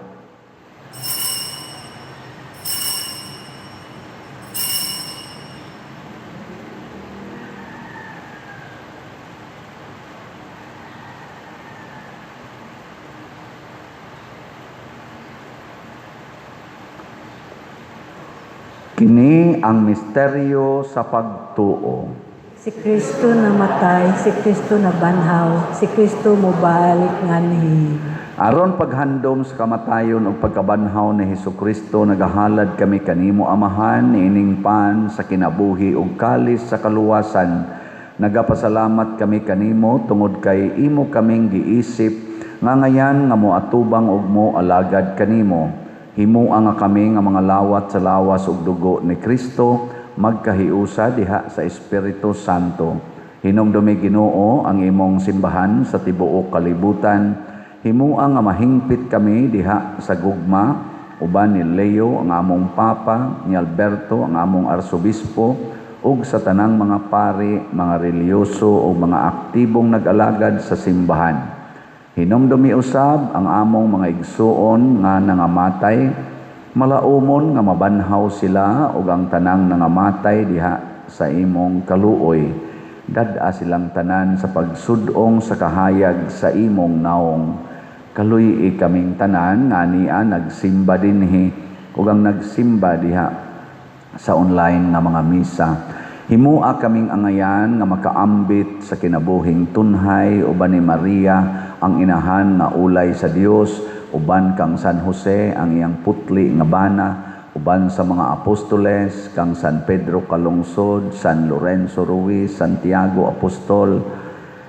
Kini ang misteryo sa pagtuo. Si Kristo namatay, si Kristo nabanhaw, si Kristo mobalik nganhi. Aron paghandom sa kamatayon ug pagkabanhaw ni Hesukristo, nagahalad kami kanimo Amahan niining pan sa kinabuhi ug kalis sa kaluwasan. Nagapasalamat kami kanimo tungod kay imo kaming giisip nga ngayan nga moatubang ug moalagad kanimo. Himoa nga kami nga mga lawat sa lawas ug dugo ni Kristo, magkahiusa diha sa Espiritu Santo. Hinumdumi Ginoo ang imong simbahan sa tibuok kalibutan. Himoa nga mahingpit kami diha sa gugma uban ni Leo ang among Papa, ni Alberto ang among Arsobispo, ug sa tanang mga pari, mga reliyoso ug mga aktibong nag-alagad sa simbahan. Hinumdumi usab ang among mga igsuon nga nangamatay, malaumon nga mabanhaw sila ug ang tanang nangamatay diha sa imong kaluoy. Dad-a silang tanan sa pagsudong sa kahayag sa imong naong. Kaluy-i kaming tanan nga ania nagsimba dinhi ug ang nagsimba diha sa online nga mga misa. Himoa kaming angayan nga makaambit sa kinabuhing tunhay uban ni Maria ang inahan nga ulay sa Dios, uban kang San Jose ang iyang putli nga bana, uban sa mga apostoles kang San Pedro Calungsod, San Lorenzo Ruiz, Santiago Apostol,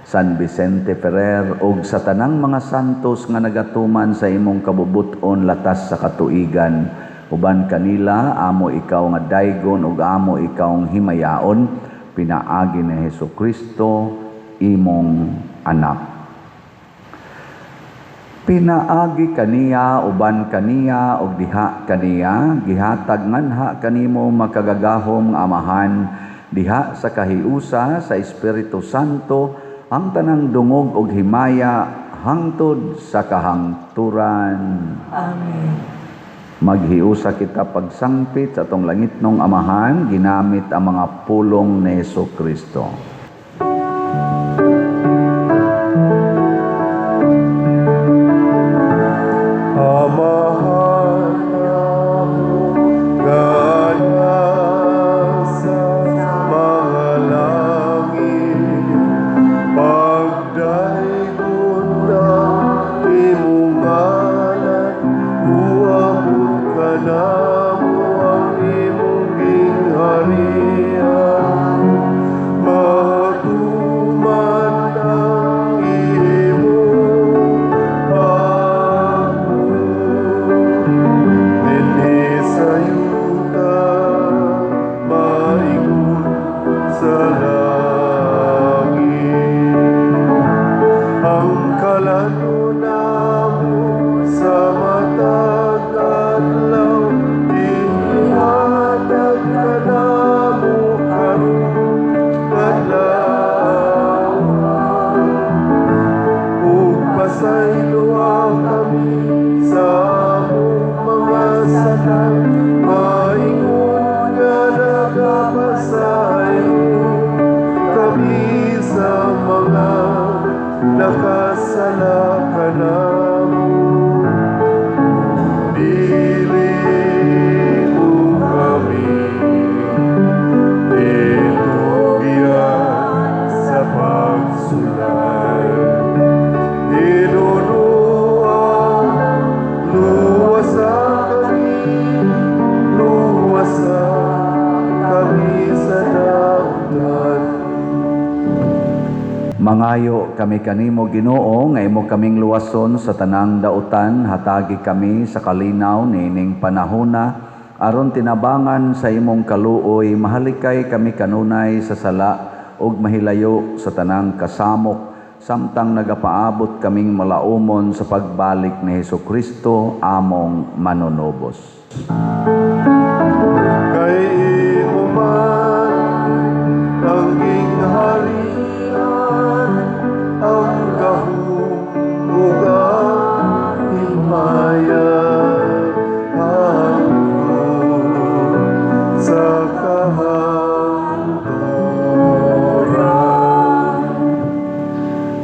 San Vicente Ferrer, ug sa tanang mga santos nga nagatuman sa imong kabubut-on latas sa katuigan. Uban kanila amo ikaw nga daygon ug amo ikaw himayaon, pinaagi ni Hesukristo imong anak. Pinaagi kaniya, uban kaniya, ug diha kaniya, gihatag nganha kanimo makagagahom nga Amahan, diha sa kahiusa sa Espiritu Santo, ang tanang dungog ug himaya hangtod sa kahangturan. Amen. Maghiusa kita pagsangpit sa atong langitnong Amahan, ginamit ang mga pulong ni Hesus Kristo. Amahan namo nga nasa mga langit, pagdaygon ang imong ngalan, muabot kanamo ang imong gingharian, matuman ang imong pagbuot dinhi sa yuta maingon sa langit. Ang kalan-on namo sa matag adlaw, ihatag kanamo karong adlaw, ug pasayloa kami sa among mga sala, maingon nga nagapasaylo kami sa mga nakasala kanamo. Dili mo kami itugyan sa pagsulay. Ginoo, luwasa kami, luwasa kami sa dautan. Mangayo kami kanimo, Ginoo, nga imo kaming luwason sa tanang dautan, hatagi kami sa kalinaw niining panahona aron tinabangan sa imong kaluoy mahalikay kami kanunay sa sala ug mahilayo sa tanang kasamok samtang nagapaabot kaming malaumon sa pagbalik ni Hesus Kristo among manunubos. Kay imo man ang gingharian, ang gahom ug ang himaya, hangtod sa kahangturan.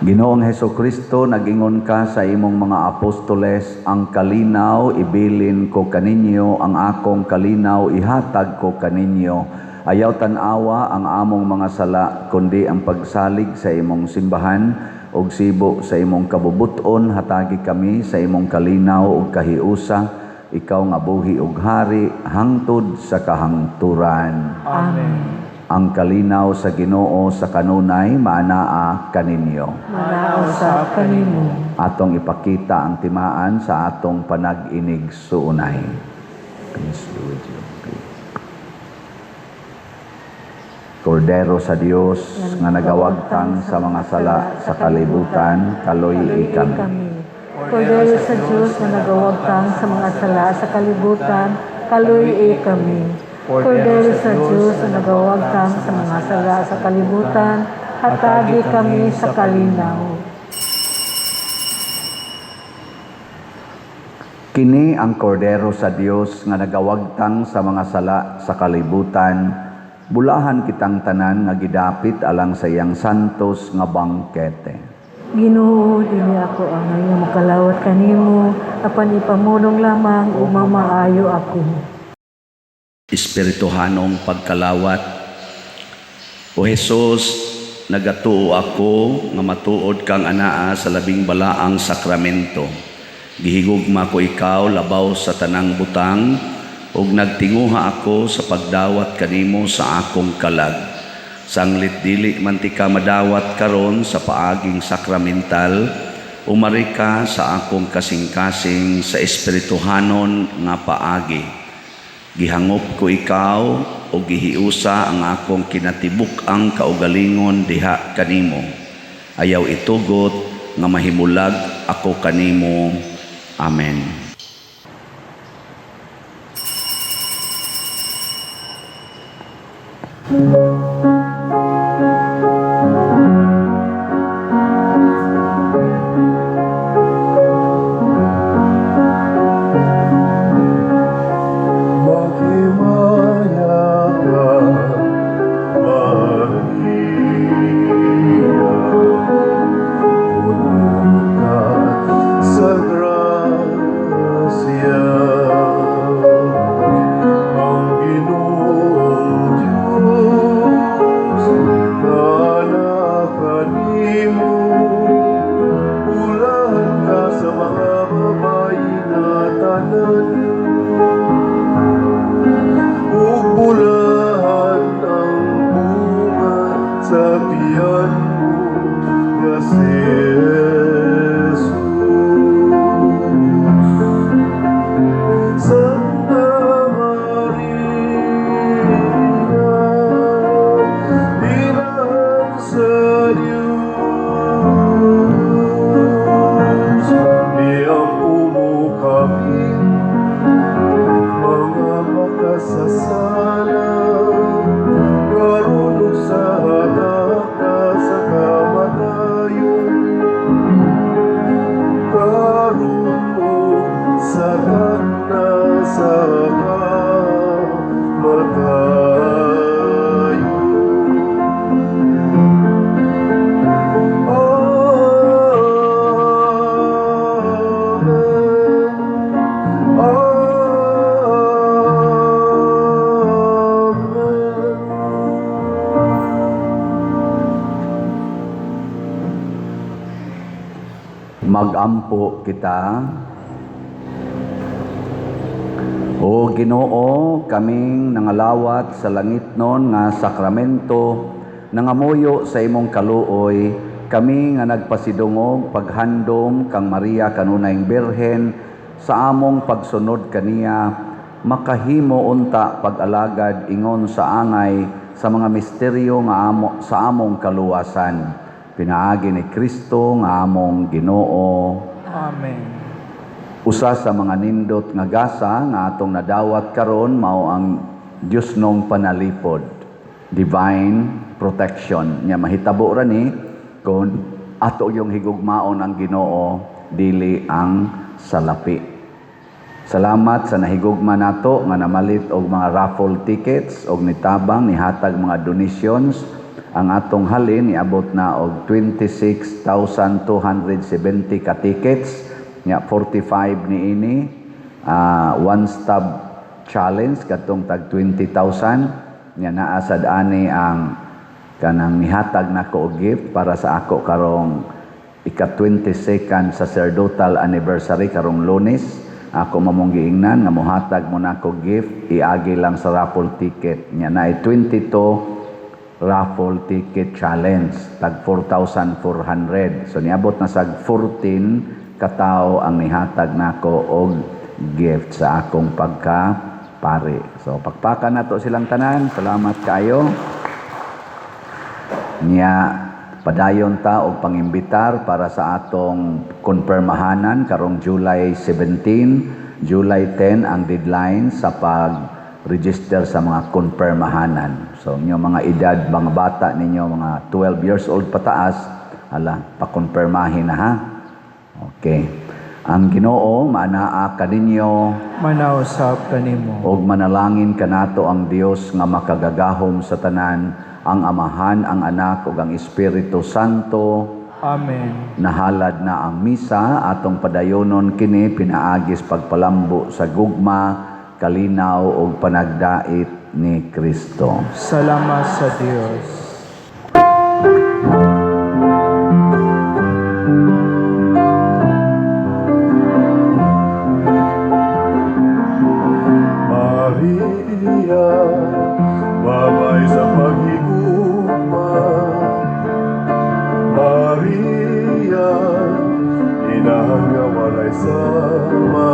Ginoong Heso Kristo, nagingon ka sa imong mga apostoles, "Ang kalinaw ibilin ko kaninyo, ang akong kalinaw ihatag ko kaninyo." Ayaw tan-awa ang among mga sala, kundi ang pagsalig sa imong simbahan, ug sibo sa imong kabubuton, hatagi kami sa imong kalinaw ug kahiusa, ikaw nga buhi ug hari hangtod sa kahangturan. Amen. Ang kalinaw sa Ginoo sa kanunay maanaa kaninyo. Manaa usab kanimo. Atong ipakita ang timaan sa atong panag-inigsuonay. Peace be with you. Peace. Kordero sa Dios nga nagawagtang sa mga sala sa kalibutan, kaluy-i kami. Kordero sa Dios nga nagawagtang sa mga sala sa kalibutan, kaluy-i kami. Kordero sa Dios nga nagawagtang sa mga sala sa kalibutan, hatagi kami sa kalinaw. Kini ang Kordero sa Dios nga nagawagtang sa mga sala sa kalibutan. Bulahan kitang tanan nga gidapit alang sa iyang santos nga bangkete. Ginoo, dili ako angay nga makalawat kanimo, apan ipamulong lamang ug mamaayo ako. Espirituhanong pagkalawat. O Hesus, nagatuo ako nga matuod kang anaa sa labing balaang sakramento. Gihigugma ko ikaw labaw sa tanang butang ug nagtinguha ako sa pagdawat kanimo sa akong kalag. Sanglit dili man tika madawat karon sa paaging sakramental, umari ka sa akong kasing-kasing sa espirituhanon nga paagi. Gihangop ko ikaw o gihiusa ang akong kinatibuk-ang kaugalingon diha kanimo. Ayaw itugot nga mahimulag Naghulat ako kanimo. Amen. Maghimaya ka, Maria, puno ka sa grasya. Ang Ginoong Diyos naa kanimo, bulahan ka sa mga babayi nga tanan, ug bulahan ang bunga sa tiyan mo nga si Jesus. Santa Maria, Inahan sa Diyos, iampo mo kami mga makasasala, karon ug sa hatak sa kamatayon, karon ug sa takna sa kamatayon. Amen. Amen. Magampo kita. O Ginoo, kaming nangalawat sa langit non nga sakramento, nangamuyo sa imong kaluoy, kami nga nagpasidungog paghandom kang Maria kanunayng Birhen sa among pagsunod kaniya, makahimo unta pag-alagad ingon sa angay sa mga misteryo nga amo sa among kaluwasan. Pinaagi ni Kristo nga among Ginoo. Amen. Usa sa mga nindot nga gasa nga atong nadawat karon mao ang Dios nong panalipod, divine protection. Nya mahitabo ra ni kung ato yung higugmaon ang Ginoo, dili ang salapi. Salamat sa nahigugma nato nga namalit og mga raffle tickets og nitabang nihatag mga donations. Ang atong halin niabot na og 26,270 ka tickets, nya 45 niini one stop challenge katong tag 20,000. Nya naa sad ani ang kanang nihatag nako og gift para sa ako karong ika 22nd sacerdotal anniversary karong Lunes. Ako mamong giingnan nga mohatag mo nako gift, iagi lang sa raffle ticket. Nya naay 22 raffle ticket challenge tag 4,400. So niabot na sag 14 katawo ang nihatag nako og gift sa akong pagka pare. So pakpakan nato silang tanan. Salamat kaayo. Nya padayon ta og pangimbitar para sa atong konpirmahanan karong July 17, July 10 ang deadline sa pag-register sa mga konpirmahanan. So inyo mga edad, mga bata ninyo, mga 12 years old pataas, hala, pakonpirmahin na ha. Okay. Ang Ginoo maanaa kaninyo, Manausap kanimo. Og manalangin kanato ang Dios nga makagagahom sa tanan, ang Amahan, ang Anak ug ang Espiritu Santo. Amen. Nahalad na ang misa, atong padayonon kini pinaagis pagpalambo sa gugma, kalinaw ug panagdait ni Kristo. Salamat sa Dios. Maria, babay sa paghigugma. Maria, inahan nga walay sama.